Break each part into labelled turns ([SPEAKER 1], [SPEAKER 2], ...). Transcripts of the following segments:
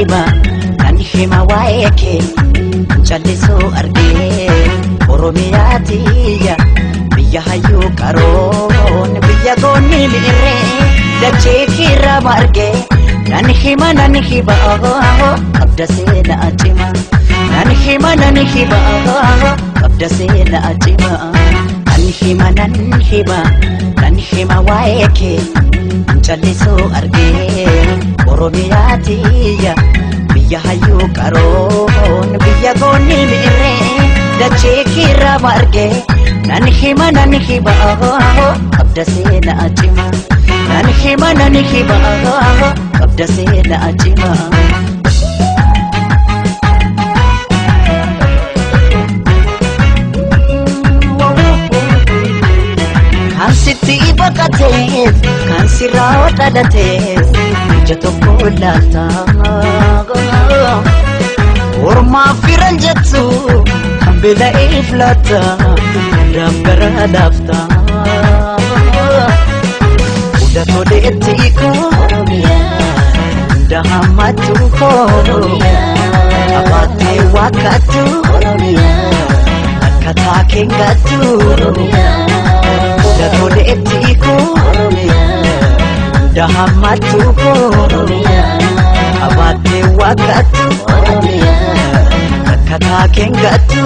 [SPEAKER 1] hima nan hima waa'ee kee callisuu argee Oromiyaa tiyya biyya hayyuu qaroon biyya goonni mi'irree dachee kiirraa margee nan hima qabda seenaa cimaa nan hima qabda seenaa cimaa nan hima nan hima nan hima waa'ee kee callisuu argee Oromiyaa tiyya biyya hayyuu qaroon biyya goonni mi'irree dachee kiirraa margee nan hima qabda seenaa cimaa nan hima qabda seenaa cimaa. Kan sitti baqateef kan sirraa dhalateef ija tokko laalta ormaaf firan jettu kan beela'eef laatta hundaaf gara laafta hunda toleetti koo hunda hammattu koo qabaattee waakkattu akkataa keengattu. Hunda toleetti koo hunda hammattu koo qabaattee waakkattu akkataa keengattu.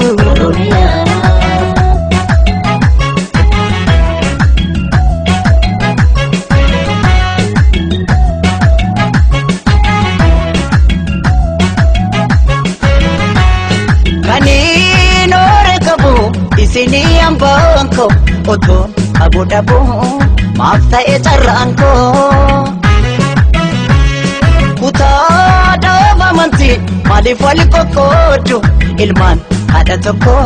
[SPEAKER 1] Kaniin oore qabu isinii hambaan koo otoon qabu dhabuu maaf ta'e carraan koo. Kutaa dhaaba amantii maaliif wali qoqqooddu ilmaan haadha tokko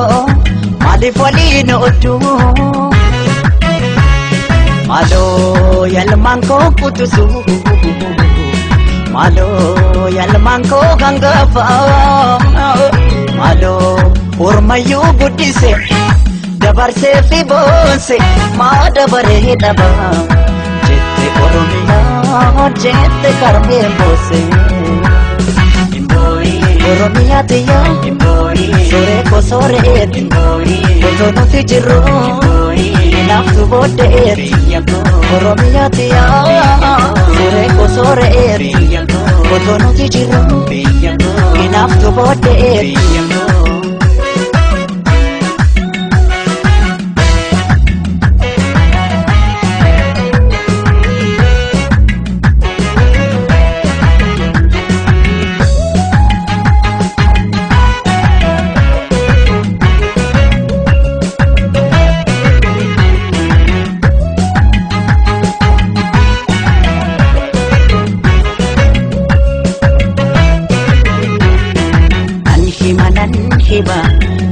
[SPEAKER 1] maaliif waliin ooddu. Maaloo yalmaan koo qutusu maaloo yalmaan koo hangafa maaloo ormayyuu guddise. Dabarsee fi boonse maa dabaree dhaba jette Oromiyaa jette karmee boose. Oromiyaa tiyya sooree koo sooreeti otoo nuti jirru naaftu booddeeti. Oromiyaa tiyya sooree koo sooreeti otoo nuti jirru naaftu booddeeti.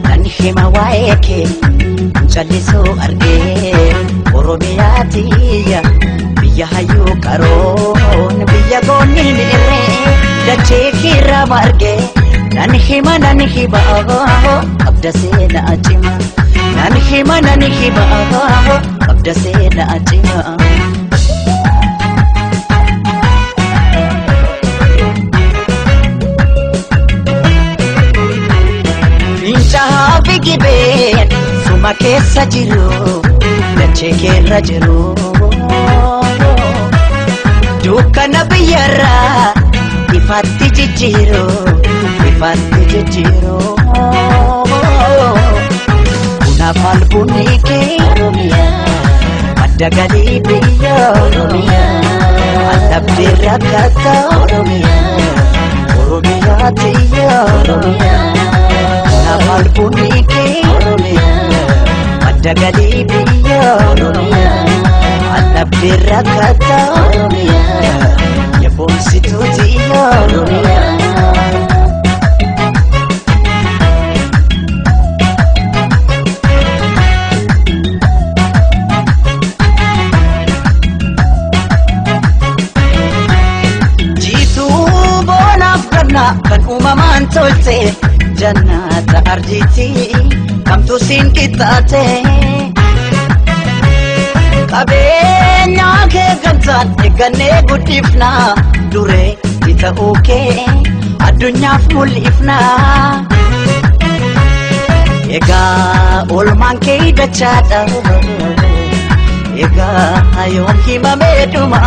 [SPEAKER 1] Nan hima waa'ee kee callisuu argee Oromiyaa tiyya biyya hayyuu qaroon biyya goonni mi'irree dachee kiirraa margee nan hima qabda seenaa cimaa nan hima qabda seenaa cimaa. Fincaa'aa fi gibeen suma keessa jiru dachee keerra jiru. Dukkana biyyarraa ifaatti jijjiiru ifaatti jijjiiru. Kunaaf albuunni kee madda galii biyya aldabdee rakkata Oromiyaa tiyya. Kunaaf albuunni kee madda galii biyya aldabdee rakkata yaboonsituu tiyya. Jiituu boonaaf ganna kan uumamaan tolche jannata arjiiti kamtu siin qixxaate. Qabeenyaa kee gamtaan eeggannee guddifnaa duree ni ta'uu kee Addunyaaf mul'ifna. Egaa oolmaan kee dachaadha. Egaa yoom himamee dhuma.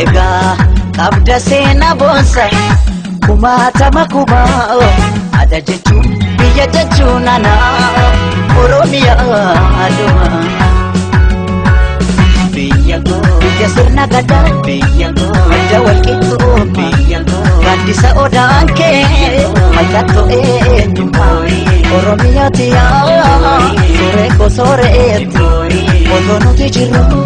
[SPEAKER 1] Egaa qabda seenaa boonsa kumaatama kumaa. Ada jechuun biyya jechuun ana Oromiyaa dhuma. Biyya koo biyya sirna gadaa, biyya koo madda walqixxuu, biyya koo gaaddisa odaan kee mallattoo eenyummaa. Oromiyaa tiyyaa suuree koo sooreetu otoo nuti jirru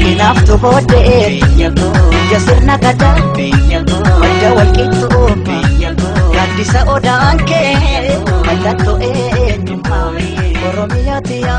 [SPEAKER 1] hinaaftu booddeetu. Biyya sirna gadaa, biyya koo madda walqixxuu, biyya koo gaaddisa odaan kee mallattoo eenyummaa. Oromiyaa tiyyaa.